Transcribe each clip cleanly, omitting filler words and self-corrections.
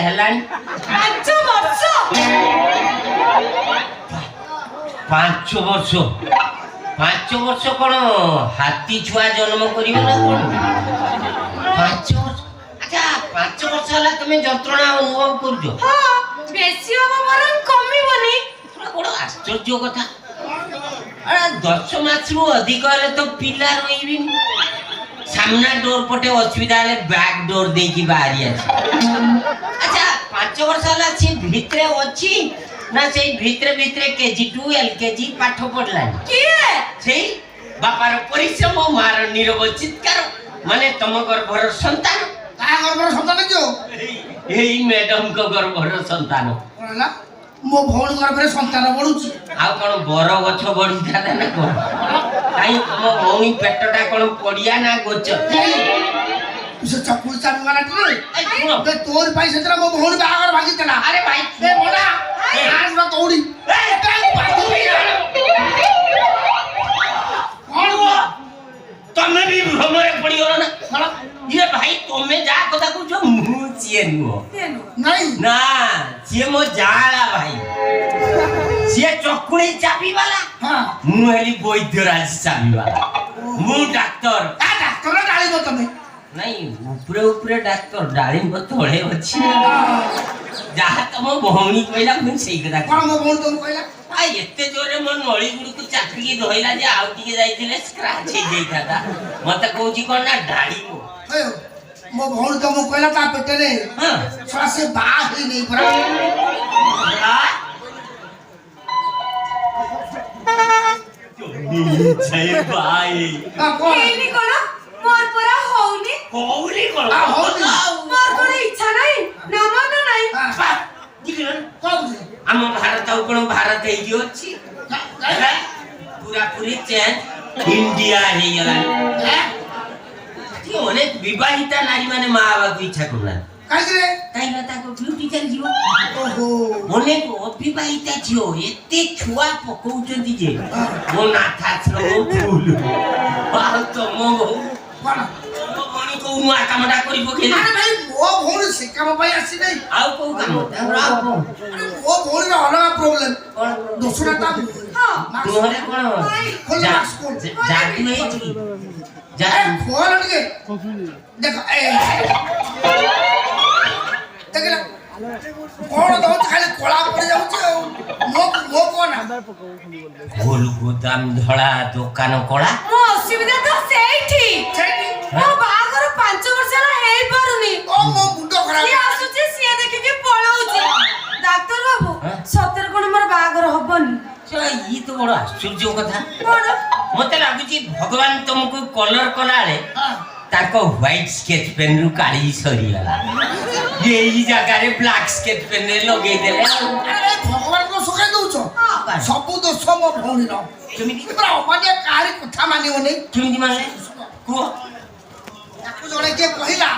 ହେଲାଣି? 5 ବର୍ଷ। 5 ବର୍ଷ? 5 ବର୍ଷ କଣ ହାତୀ ଛୁଆ ଜନ୍ମ କରିବ ନା କଣ 5 ବର୍ଷ? ଆଚ୍ଛା, 5 ବର୍ଷ ହେଲା ତମେ ଯନ୍ତ୍ରଣା ଅନୁଭବ କରୁଛ? ହଁ, ବେଶୀ ହବ ବରଂ କମିବନି। ଏଟା ବଡ ଆଶ୍ଚର୍ଯ୍ୟ କଥା। ଆରେ, 10 ମାସରୁ ଅଧିକ ହେଲେ ତ ପିଲା ରହିବେନି। ସାମ୍ନା ଡୋର ପଟେ ଅସୁବିଧା ହେଲେ ବ୍ୟାକ୍ ଡୋର ଦେଇକି ବାହାରି ଆସେ। ଆଚ୍ଛା, 5 ବର୍ଷ ହେଲା ସେ ଭିତରେ ଅଛି ନା ସେଇ ଭିତରେ ଭିତରେ କେଜି 2, ଏଲ କେଜି ପାଠ ପଢିଲାଣି? କିଏ? ସେଇ ବାପାର ପରିଶ୍ରମ, ମାର ନିରବ ଚିତ୍କାର, ମାନେ ତମ ଗର୍ଭର ସନ୍ତାନ। କାହା ଗର୍ଭର ସନ୍ତାନ କିଓ? ଏଇ ମ୍ୟାଡମଙ୍କ ଗର୍ଭର ସନ୍ତାନ। କଣ ହେଲା? ମୋ ଭଉଣୀ ଗର୍ଭରେ ସନ୍ତାନ ବଢୁଛି? ଆଉ କଣ ବର ଗଛ ବଢିଥାନ୍ତା ନା କଣ? କାଇଁ, ତମ ଭଉଣୀ ପେଟଟା କଣ ପଡିଆ ନା ଗୋଚର? ଏଇ, ତୁ ସେ ଚକୁଳି ଚାବି ବାଲାଟି ରେ। ଏଇ, ଶୁଣ। ଏ, ତୋରି ପାଇଁ ସେଥିରେ ମୋ ଭଉଣୀ ବାହାଘର ଭାଙ୍ଗିଥିଲା। ଆରେ ଭାଇ। ଏ ମନା ଆର ପୁରା ଦୌଡ଼ି। ଏଇ, କଣ? ତମେ ବି ଭ୍ରମରେ ପଡିଗଲ ନା? କଣ? ଇଏ ଭାଇ, ତମେ ଯାହା କଥା କହୁଛ, ମୁଁ ସିଏ ନୁହଁ। ସିଏ ନୁହଁ। ନାଇଁ। ନା, ସିଏ ମୋ ଜାଆଁଳା ଭାଇ। ସିଏ ଚକୁଳି ଚାପି ବାଲା। ମୁଁ ହେଲି ବୈଦ୍ୟରାଜ ଚାବି ବାଲା। ମୁଁ ଡାକ୍ତର। ତା ଡାକ୍ତର ଡାଳିବ ତମେ। ନାଇଁ, ଉପରେ ଉପରେ ଡାକ୍ତର, ଡାଳିମ୍ବ ତଳେ ଅଛି। ଯାହା ତମ ଭଉଣୀ କହିଲା, ମୁଁ ସେଇ କଥା କଣ ମୋ ଭଉଣୀ ତମକୁ କହିଲା? ଆ, ଏତେ ଜୋରରେ ମୋ ନଳି ଗୁଡ଼ିକୁ ଚାପିକି ଧଇଲା ଯେ ଆଉ ଟିକେ ଯାଇଥିଲେ ସ୍କ୍ରାଚ ହେଇଯାଇଥାନ୍ତା। ମତେ କହୁଛି କଣ ନା ଡାଳିମ୍ବ। ହେଇ, ମୋ ଭଉଣୀ ତମକୁ କହିଲା ତା ପେଟରେ ଶଳା ସେ ବାହା ହେଇନି ପରା। ଆ? ଭାଇ। ହଁ, କଣ? ହେଇନି କଣ? ମୋର ପରା ହଉନି। ହଉନି କଣ? ଆ, ହଉନି। ମୋର କଣ ଇଚ୍ଛା ନାହିଁ ନା ମନ ନାହିଁ? ହଁ, ବୁଝିଲ ନା? କଣ ବୁଝିଲ? ଆମ ଭାରତ ଆଉ କଣ ଭାରତ ହେଇକି ଅଛି? କାଇଁ? ପୁରାପୁରି ଚେଞ୍ଜ ଇଣ୍ଡିଆ ହେଇଗଲାଣି। ଏଠି ଅନେକ ବିବାହିତା ନାରୀ ମାନେ ମା ହେବାକୁ ଇଚ୍ଛା କରୁନାହାନ୍ତି। କାହିଁକି ରେ? କାହିଁକି ନା ତାଙ୍କ ଡ୍ୟୁଟି ଚାଲିଯିବ। ଓହୋ। ଅନେକ ଅବିବାହିତା ଝିଅ ଏତେ ଛୁଆ ପକଉଛନ୍ତି ଯେ ମୋ ନାଥାଶ୍ରମ ଫୁଲ। ଆଉ ତମ ବୋହୂ କଣ? ତମ ଭଉଣୀ କୋଉ ନୂଆ କାମଟା କରି ପକେଇଲେ? ଆରେ ଭାଇ, ମୋ ଭଉଣୀ ସେ କାମ ପାଇଁ ଆସିନାହିଁ। ଆଉ କୋଉ କାମ ତାଙ୍କର? ଆଉ କଣ? ଆରେ, ମୋ ଭଉଣୀର ଅଲଗା ପ୍ରୋବ୍ଲେମ। କଣ? ଦୋଷଟା ତା ମୁହଁରେ। ମୁହଁରେ କଣ? ଖୋଲ ମାସ୍କ ଖୋଲ। ଯାଦୁ ହେଇଛି କି? ଆରେ ଯାଦୁ। ଖୋଲ ଟିକେ, ଦେଖ, ଏ ଦେଖିଲା କଣ ଦଉଛି, ଖାଲି କଳା ପଡି ଯାଉଛି। ଆଉ ମୋ ମୋ କଣ? ଗୋଲ ଗୋଦାମ ଧଳା, ଦୋକାନ କଳା। ମୋ ଅସୁବିଧା ତ ସେଇଠି। ସେଇଠି। ମୋ ବାହାଘର 5 ବର୍ଷ ହେଲା ହେଇପାରୁନି। ଓ, ମୋ ମୁଣ୍ଡ ଖରାପ। ସିଏ ଆସୁଛି, ସିଏ ଦେଖିକି ପଳଉଛି। ଡାକ୍ତର ବାବୁ, ହଁ? ସତରେ କଣ ମୋର ବାହାଘର ହବନି? ଶଳା, ଇଏ ତ ବଡ ଆଶ୍ଚର୍ଯ୍ୟ କଥା। କଣ? ମତେ ଲାଗୁଛି ଭଗବାନ ତମକୁ କଲର କଲାବେଳେ ତାଙ୍କ ହ୍ୱାଇଟ ସ୍କେଚ ପେନ୍ ରୁ କାଳି ସରିଗଲା, ଏଇ ଜାଗାରେ ବ୍ଲାକ୍ ସ୍କେଚ ପେନ୍ ରେ ଲଗେଇଦେଲେ ଆଉ। ଆରେ, ଭଗବାନଙ୍କୁ ଶୁଖାଇ ଦଉଛ। ସବୁ ଦୋଷ ମୋ ଭଉଣୀର। କେମିତି? ପୁରା ଅମାନିଆ, କାହାରି କଥା ମାନିବନି। କେମିତି ମାନେ, କୁହ। ତାକୁ ଜଣେ କିଏ କହିଲା,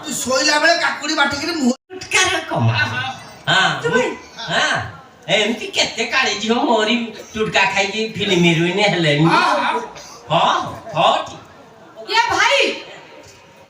ତୁ ଶୋଇଲା ବେଳେ କାକୁଡି ବାଟିକିରି ମୁହଁ ଟୁଟକାର କମା। ହଁ। ହଁ, ଏମିତି କେତେ କାଳି ଝିଅ ମୋରି ଟୁଟକା ଖାଇକି ଫିଲ୍ମ ହିରୋଇନ ହେଲେଣି। ହଁ। ହଁ ହଁ ଠିକ।